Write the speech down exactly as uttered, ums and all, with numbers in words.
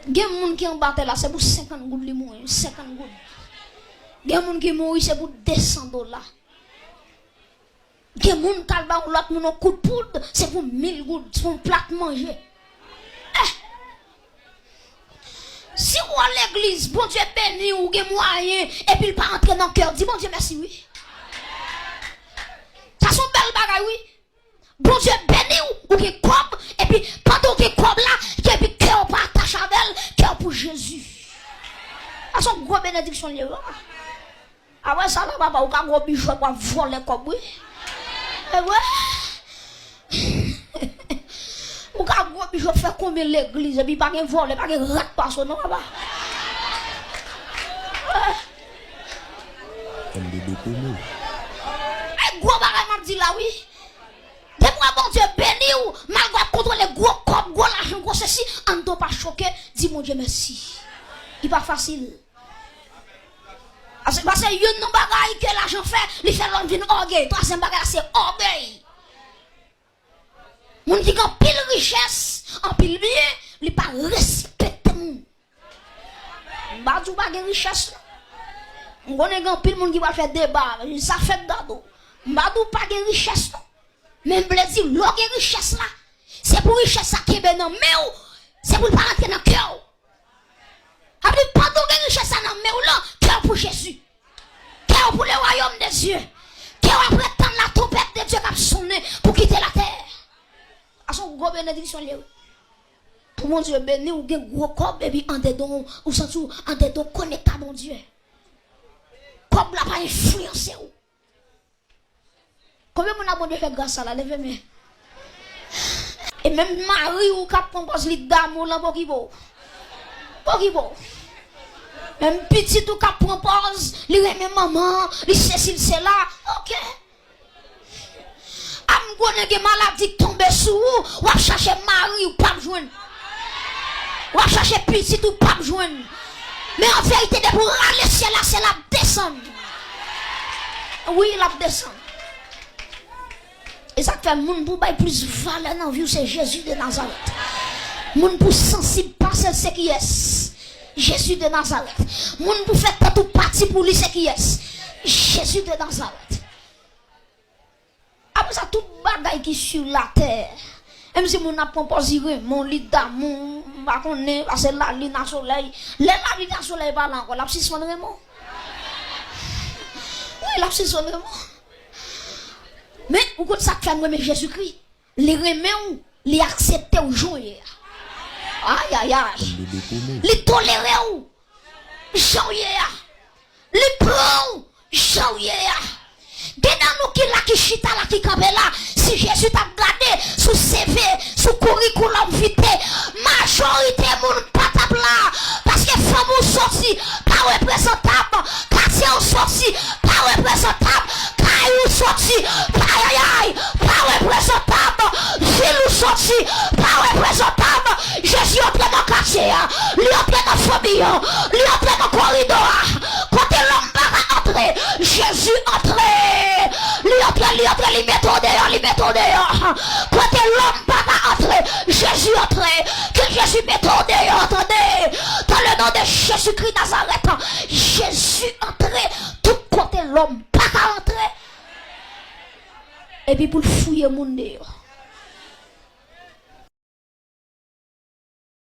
Gen moun ki anba tè la, se pou senkant goud li mouri, senkant goud. Gen moun ki mouri, se pou de san dola. Gen moun k al ba yon lòt moun yon kout poud, se pou mil goud, se pou yon plat manje. Eh! Si w al legliz, Bondye beni w, ou gen mwayen, epi l pa antre nan kè w, di Bondye mèsi, wi. Sa se yon bèl bagay, wi. Bondye beni w, ou gen kòb, epi pandan w gen kòb la, epi kè w pa atache avè l, kè w pou Jezi. Sa se yon gwo benediksyon l ye, wi. Apre sa la, papa, ou ka gwo bijo, w ap vòlè kòb, wi. E wi. Ou ka gwo bijo, fè konbyen legliz, epi pa gen vòlè, pa gen rat pase w non, papa. M D D Promo. E gwo bagay m ap di la, wi. Depi w wè Bondye beni w, malgre w ap kontwole gwo kòb, gwo lajan, gwo sesi, anndan w pa choke, di Bondye mèsi. Li pa fasil. Paske, paske youn nan bagay ke lajan fè, li fè lòm vin ògèy. Twazyèm bagay la, se ògèy. Moun ki gen anpil richès, anpil byen, li pa respekte moun. M pa di w pa gen richès, non. M konnen gen anpil moun ki pral fè deba, sa fèt gade w. M pa di w pa gen richès, non. Men m vle di, lè w gen richès la, se pou richès la kenbe nan men w, se pou l pa rantre nan kè w. Sa vle di, pandan w gen richès la nan men w lan, kè w pou Jezi. Kè w pou le wayòm de Dye. Kè w ap ret tann la twonpèt de Dye k ap sonnen pou kite latè. A se yon gwo benediksyon l ye, wi. Pou Bondye beni w, gen gwo kòb, epi andedan w, ou santi w andedan w konekte a Bondye. Kòb la pa enfliyanse w. Konbyen moun la Bondye fè gras sa la? Leve men. E menm mari w k ap pran pòz li damou lan, pokipo. Pokipo. Menm pitit ou k ap pran pòz, li renmen manman, li sesi, li sela. Oke. A m konnen gen maladi k tonbe sou ou, w ap chache mari ou p ap jwenn. W ap chache pitit ou p ap jwenn. Men an verite, depi w rale syèl la, syèl la ap desann. Wi, l ap desann. E sa k fè moun pou bay plis valè nan vi w, se Jezi de Nazarèt. Moun pou sansib pase l, se kiyès? Jezi de Nazarèt. Moun pou fè tèt ou pati pou li, se kiyès? Jezi de Nazarèt. Apre sa, tout bagay ki sur latè, menm si moun ap pran pòz li renmen w, li damou w, m pa konnen, pase lalin a solèy. Lè lalin a solèy pa la ankò, l ap sispann renmen w. Wi, l ap sispann renmen w. Men, ou konn sa k fè m renmen Jezikri? Li renmen w, li aksepte w jan w ye a. Ayayay. Li tolere w jan w ye a. Li pran w jan w ye a. Gen nan nou ki la, ki chita la, ki kanpe la, si Jezi t ap gade sou C V, sou kourikoulòm vite, majorite moun pa t ap la. Paske fanmi w soti pa reprezantab, katye w soti pa reprezantab, kay ou soti pa, ayayay, pa reprezantab, vil ou soti pa reprezantab. Jezi antre nan katye a, li antre nan fanmi an, li antre nan koridò a. Kote lòm pa ka antre, Jezi antre. Li antre, li antre, li mete w deyò, li mete w deyò. Kote lòm pa ka antre, Jezi antre. Ke Jezi mete w deyò, tande. Dans le nom de Jésus-Christ Nazareth, Jezi antre tout kote lòm pa ka antre. Epi pou l fouye moun deyò.